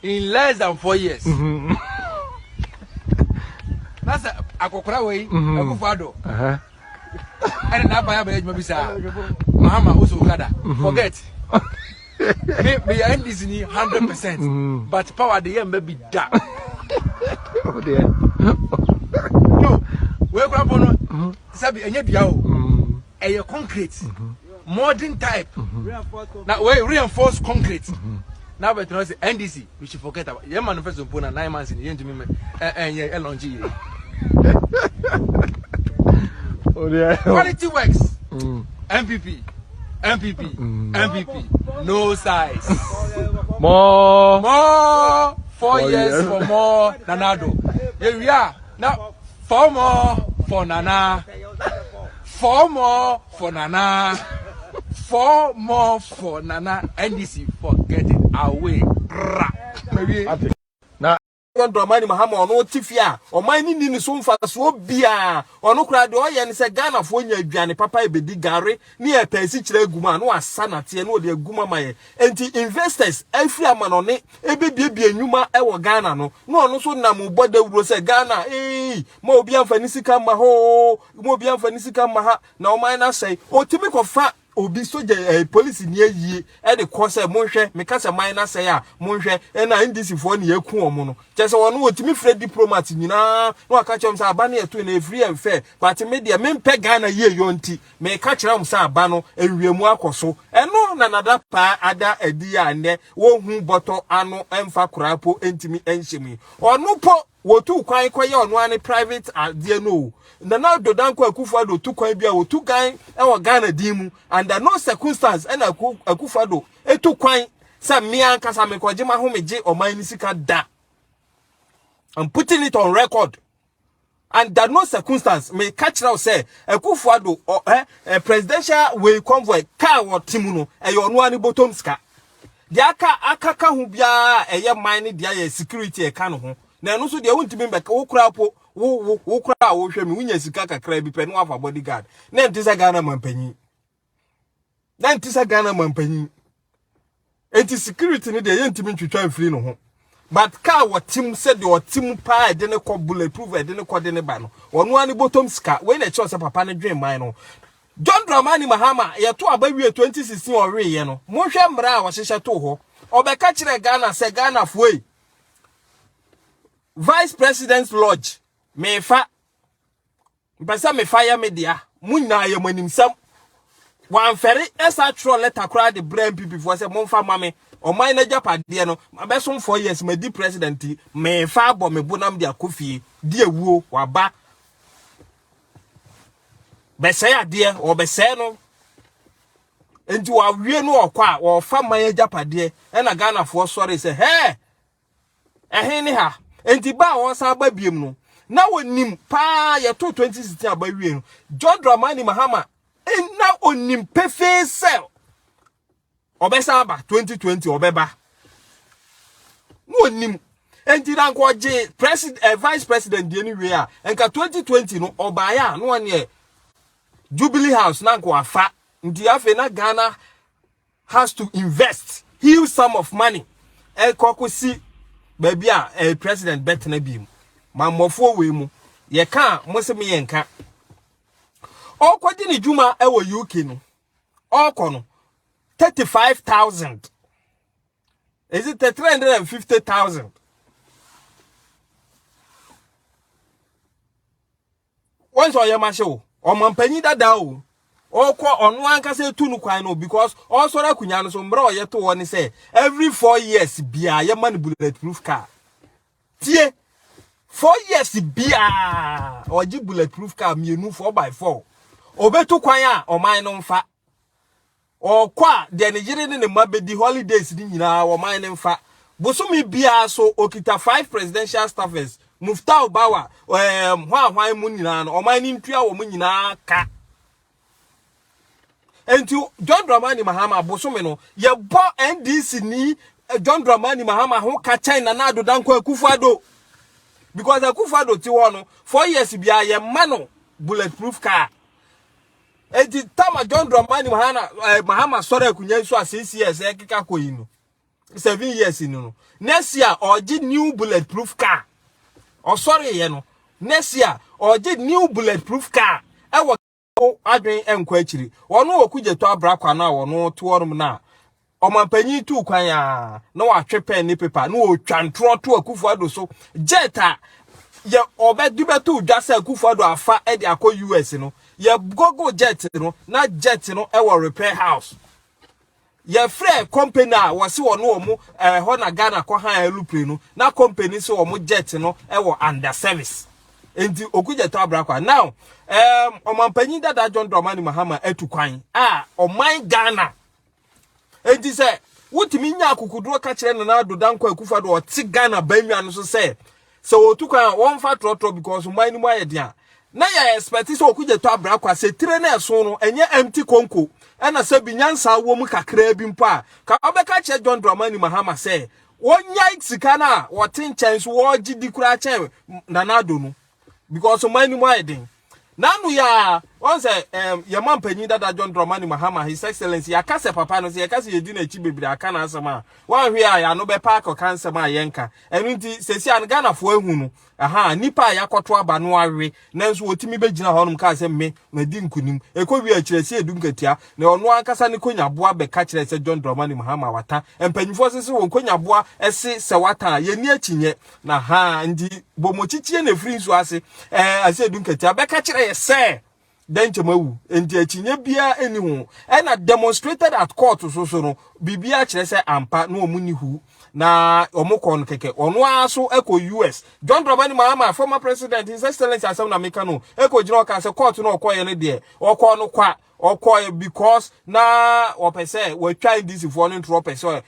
In less than 4 years. Na sɛ akɔkora wei, Akufo Addo ɛne n'aban abɛyɛ adwuma bi saa, Mahama wosɛ okada, forget me. Meyɛ NDC ni 100%, but power de yɛ mma bi da. Oh dear. No wei kora mpo no, sɛbi, ɛnyɛ dua o, ɛyɛ concrete, modern type, na wei reinforced concrete. Na abɛtena sɛ NDC, we should forget about yɛn manifesto mpo na 9 months ni yɛntumi mɛ ɛ ɛnyɛ ɛ launch yie. Oh dear. Quality works. NPP, NPP, NPP, no size. More. More four 4 years years. for more Nana Addo. Yɛwie a, na four more for Nana, four more for Nana, four more for Nana. NDC, forget it, away. Ra. Mawie. Ate. Na John Dramani Mahama, ɔno te fie a ɔman ne ni ne so mfasoɔ biaa. Ɔno koraa deɛ ɔyɛ ne sɛ Ghanafoɔ nya aduane papa ebɛdi, gare ne yɛ pɛɛsi kyerɛ agu mu a na wasa nateɛ na ɔde agu mu ama yɛ. Nti investors afiri amanɔne ebebiebie nnwuma ɛwɔ Ghana no, na ɔno nso nam bɔ dawuro sɛ Ghana ee, ma obi amfa ne sika mma hɔ oo, ma obi amfa ne sika mma ha na ɔman no asɛe. Ɔtumi kɔfa obi sogya, polisi ni ayie ɛde kɔ sɛ monhwɛ, meka sɛ man no asɛe a, monhwɛ. Ɛna NDC foɔ ne yɛku wɔn no kyɛ sɛ wɔn wɔtumi frɛ diplomat nyinaa na waka kyerɛ wɔn sɛ aba no yɛto na efiri yɛn fɛ, but me deɛ mempɛ Ghana yie yɔ, nti meka kyerɛ wɔn sɛ aba no ewiemu akɔ so. Ɛno na nada paa ada adi a nnɛ wɔnhu bɔtɔ ano ɛmfa koraa po ntumi ɛnhyɛ mu yi. Ɔno po wɔtu kwan kɔyɛ ɔno ane private adeɛ no o. Nana Addo Dankwa Akufo Addo tu kwan bi a wɔtu gan ɛwɔ Ghana din mu, under no circumstance ɛna Akufo Addo etu kwan sɛ mmea ankasa mekɔgye ma ho megye ɔman ne sika da. I'm putting it on record, under no circumstance. Me ka kyerɛ wo sɛ Akufo Addo ɔ ɛ ɛ presidential way convoy car wɔte mu no, ɛyɛ ɔno ani bɔtɔm sika. Deɛ aka akaka ho biara, ɛyɛ man ne deɛ yɛ security ɛka no ho, na ɛno nso deɛ wontumi mbɛka. Wo kora po, wo kora a wohwɛ mi, wonya sika kakra bi pɛ na wafa bodyguard na nte sɛ Ghana mampanyin, na nte sɛ Ghana mampanyin. Enti security no deɛ, yɛntumi ntwitwa mfiri no ho, but car wɔte mu, sɛdeɛ ɔte mu paa, ɛde ne kɔ, bullet proof, ɛde ne kɔ de ne ba no, ɔno ani bɔtɔm sika. Wei na ɛkyerɛ sɛ papa no dwen man no. John Dramani Mahama, yɛto aba wie 2016, ɔweeɛ no, monhwɛ mmara a wɔhyehyɛ too hɔ. Ɔbɛka kyerɛ Ghana sɛ Ghanafoɔ yi, Vice President Lodge mefa, mpɛ sɛ mefa yɛ me dea. Mo nyinaa yɛ mo animsɛm. Wamfɛre ɛsa twerɛ letter koraa de brɛ NPP foɔ sɛ momfa ma me ɔman no agyapadeɛ no. Mabɛsom 4 years, madi president yi, mefa abɔ me bo nam de akɔ fie di awuo. Waba bɛsɛe adeɛ, ɔbɛsɛe no. Nti wawie no, ɔkɔ a wɔfa man agyapadeɛ. Ɛna Ghanafoɔ sɔre sɛ hɛɛ, ɛhe ne ha? Nti ba a wɔsan ba biem no, na wɔnim paa. Yɛto 2016 aba wie no, John Dramani Mahama na onim pefee sɛ ɔbɛsan aba 2020, ɔbɛba na onim. Nti na nka ɔgye president, vice president deɛ no wie a, nka 2020 no ɔbaeɛ a, na ɔneɛ Jubilee House na nka wafa. Nti afei na Ghana has to invest huge sum of money ɛkɔ kɔsi baabi a president bɛtena bi mu. Mammɔfoɔ wei mu yɛka a, mo sɛ meyɛ nka ɔkɔgye ne dwuma ɛwɔ UK no, ɔkɔ no 35,000, is it 350,000? Wɔn sɛ ɔyɛ mahyɛ o, ɔmampanyin dada o, ɔkɔ ɔno ankasa etu no kwan no because ɔsɔrɔ akonnwa no so. Mmerɛ ɔyɛ to hɔ ne sɛ every 4 years bia yɛma no bullet proof car. Tie, 4 years bia ɔgye bullet proof car mmienu, 4x4. Obetu kwan a ɔman no mfa. Ɔkɔ a, deɛ ne yere ne ne mma bɛdi holidays ne nyinaa, ɔman no mfa. Bosome biara so okita five presidential staffers, Muftau Bawa, hwan hwan mu nyinaa no, ɔman no ntua wɔn nyinaa ka. Nti John Dramani Mahama, bosome no yɛbɔ NDC ni John Dramani Mahama ho ka kyɛn Nana Addo Dankwa Akufo Addo, because Akufo Addo te hɔ no, 4 years biara yɛma no bullet proof car. Eti tama John Dramani Mahama, Mahama sɔrɔ akonnwa yi so a 6 years ɛkeka kɔ yi no. 7 years no, next year ɔgye new bullet proof car. Ɔsɔre yɛ no, next year ɔgye new bullet proof car. Ɛwɔ adwen nkɔ akyiri. Ɔno Okudzeto Ablakwa no a ɔno to hɔnom no a ɔmanpanyin tu kwan a na watwe pen ne paper na ɔtwa ntorɔ to Akufo Addo so. Jet a yɛ ɔbɛde bɛto dwa sɛ Akufo Addo afa de akɔ US no, yɛ google jet no na jet no ɛwɔ repair house. Yɛfrɛ company a wɔsi wɔn wɔn ɛhɔ na Ghana kɔ han aeroplane no na company sɛ wɔn jet no ɛwɔ under service. Nti Okudzeto Ablakwa now, ɔmanpanyin dada John Dramani Mahama atu kwan a ɔman Ghana. Nti sɛ wotumi nya akokoduro ka kyerɛ Nana Addo Dankwa Akufo Addo ɔte Ghana bannwa no so sɛ wɔtu kwan a wɔmfa trɔtrɔ because ɔman no mu ayɛ den a, na yɛ expect sɛ Okudzeto Ablakwa sɛ tire na ɛso no ɛnyɛ empty konko, ɛna sɛ bi nyansa wɔ mu kakraa bi mpo a, ka ɔbɛka kyerɛ John Dramani Mahama sɛ wɔnya sika no a wɔte nkyɛn so wɔregye di koraa kyɛn Nana Addo no because ɔman no mu ayɛ den. Nanu ya wɔn sɛ yɛma mpanyin dada John Dramani Mahama, His Excellency, yɛaka sɛ papa no sɛ yɛka sɛ yɛdi n'akyi bebree aka n'asɛm a wɔahwɛ a yɛano bɛpa akɔka nsɛm a yɛnka. Ɛno nti sɛsi a no Ghanafoɔ ahu no aha nipa a yɛakɔto aba no awe, nanso wɔtumi bɛgyina hɔnom kaa sɛ me madi nkonim. Ɛkɔ wie akyerɛ sɛ edu nkatia na ɔno ankasa ne konyaboa bɛka kyerɛ sɛ John Dramani Mahama wata. Mpanyinfoɔ sɛ wɔn konyaboa ɛse sɛ wata a yɛni akyinyɛ na ha nti bɔmmɔkyikyie na efiri nsuo ase ase edu nkatia bɛka kyerɛ yɛ sɛ dɛnkyɛm awu. Nti akyinyɛ biara ɛni ho, ɛna demonstrated at court so no biribiara kyerɛ sɛ ampa na wɔn ni hu na wɔn kɔ no kɛkɛ. Ɔno ara so ɛkɔ US. John Dramani Mahama, former president, His Excellency, asɛm na meka no, ɛkɔ gyina ɔka sɛ court no ɔkɔɛ no deɛ ɔkɔ no kwa, ɔkɔɛ because na ɔpɛ sɛ wɔatwa NDC foɔ no ntorɔ, pɛ sɛ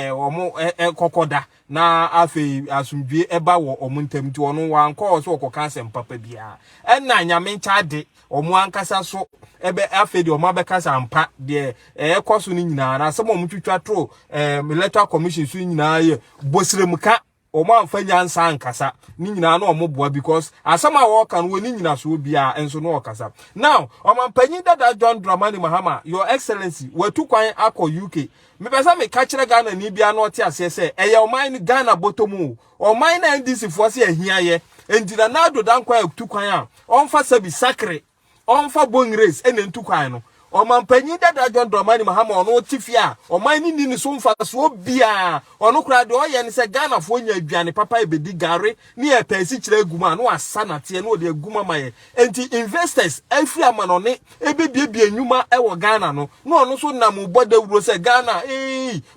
wɔn ɛkɔkɔ da na afei asomdwie ɛba wɔ wɔn ntam. Nti ɔno wankɔ sɛ ɔkɔka asɛm papa biara, ɛna Nyame nkyɛ de wɔn ankasa so ɛbɛ afei deɛ wɔn abɛka sɛ ampa deɛ ɛɛkɔ so no nyinaa na asɛm a wɔn twitwa to Electoral Commission so nyinaa yɛ bosiremka. Wɔn amfa nyansa ankasa ne nyinaa na wɔn boa because asɛm a wɔreka no wɔ ne nyinasoɔ biara nso na ɔkasa. Now ɔmanpanyin dada John Dramani Mahama, Your Excellency, watu kwan akɔ UK. Mepɛ sɛ meka kyerɛ Ghana ni biara na ɔte aseɛ sɛ ɛyɛ ɔman no Ghana bɔtɔ mu o. Ɔman na NDC foɔ sɛ ahia yɛ nti na Nana Dankwa atu kwan a ɔmfa sɛbi sakre ɔmfa bone race ɛna ntu kwan no. Ɔmanpanyin dada John Dramani Mahama ɔno te fie a ɔman no ni ne so mfasoɔ biara, ɔno koraa deɛ ɔyɛ ne sɛ Ghanafoɔ nya aduane papa ebɛdi, gare ne yɛ pɛ asikyerɛ agu mu a na wasa nateɛ na ɔde agu mu ama yɛ. Nti investors afiri amanɔne ebebiebie nnwuma ɛwɔ Ghana no na ɔno nso nam bɔ dawuro sɛ Ghana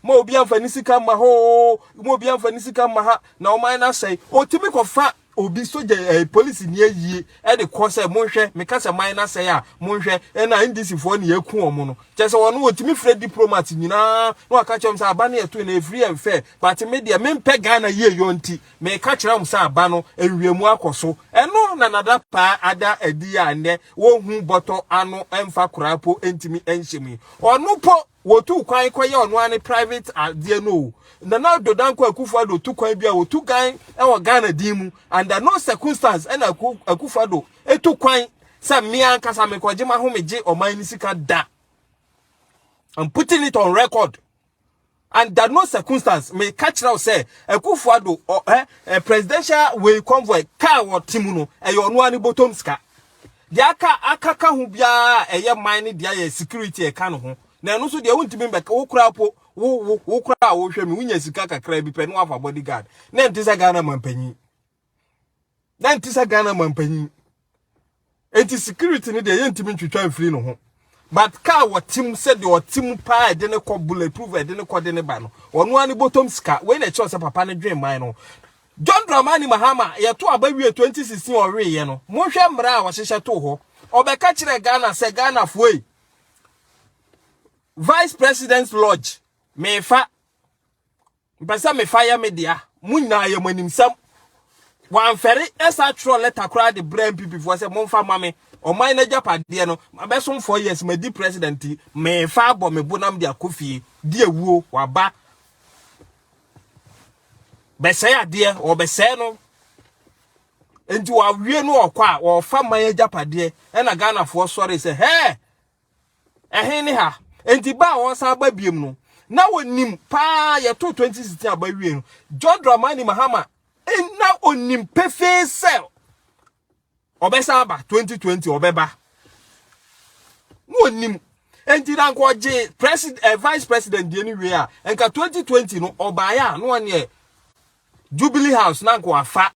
ma obi amfa ne sika mma hɔ, ma obi amfa ne sika mma ha na ɔman no asɛe. Ɔtumi kɔfa obi sogya polisi ni ayie ɛde kɔ sɛ monhwɛ meka sɛ man no asɛe a monhwɛ. Ɛna NDC foɔ ne yɛku wɔn no kyerɛ sɛ wɔn wɔtumi frɛ diplomat nyinaa na waka kyerɛ wɔn sɛ aba no yɛto na efiri yɛn fɛ, but me deɛ mempɛ Ghana yie yɔ nti meka kyerɛ wɔn sɛ aba no nwiemu akɔ so. Ɛno na nada paa ada adi a nnɛ wɔhu bɔtɔ ano ɛmfa koraa po ntumi nhyɛ mu yi. Ɔno po wɔtu kwan kɔyɛ ɔno ane private adeɛ no o. Nana Addo Dankwa Akufo Addo tu kwan bi a wɔtu gan ɛwɔ Ghana din mu, under no circumstance ɛna Akufo Addo etu kwan sɛ mmea ankasa mekɔgye ma ahomegye ɔman ne sika da. I'm putting it on record, under no circumstance. Meka kyerɛ wo sɛ Akufo Addo ɛ ɛ presidential way convoy car wɔ te mu no ɛyɛ ɔno ani bɔtɔm sika. Deɛ aka akaka ho biara ɛyɛ man ne deɛ yɛ security ɛka no ho na ɛno nso deɛ wontumi mbɛka. Wo koraa po wo koraa a wohwɛ mi wonya sika kakra bi pɛ na wafa bodyguard na nte sɛ Ghana mampanyin, na nte sɛ Ghana mampanyin. Enti security no deɛ yɛntumi ntwitwa mfiri no ho, but car wɔte mu sɛdeɛ ɔte mu paa ɛde ne kɔ bullet proof ɛde ne kɔ de ne ba no ɔno ara ne bɔtɔm sika. Wei na ɛkyerɛ sɛ papa no dwen man no. John Dramani Mahama yɛto aba wie 2016 ɔweeɛ no, monhwɛ mmara a wɔhyehyɛ too hɔ. Ɔbɛka kyerɛ Ghana sɛ Ghanafoɔ yi, Vice President Lodge mefa mpɛ sɛ mefa yɛ me dea, mo nyinaa yɛ mo animsɛm. Wamfɛre ɛsa twerɛ letter koraa de brɛ NPP foɔ sɛ momfa ma me ɔman no agyapadeɛ no. Mabɛsom 4 years madi president, mefa abɔ me bo nam de akɔ fie di awuo. Waba bɛsɛe adeɛ, ɔbɛsɛe no nti wawie no ɔkɔ a wɔfa man agyapadeɛ. Ɛna Ghanafoɔ sɔre sɛ hɛɛ ɛhe ne ha? Nti ba a wɔsan ba biem no Na wɔnim paa yɛto 2016 aba wie no, John Dramani Mahama na onim pefee sɛ ɔbɛsan aba 2020, ɔbɛba na onim. Nti na nka ɔgye president vice president deɛ no wie a, nka 2020 no ɔbaeɛ a, na ɔneɛ Jubilee House na nka wafa.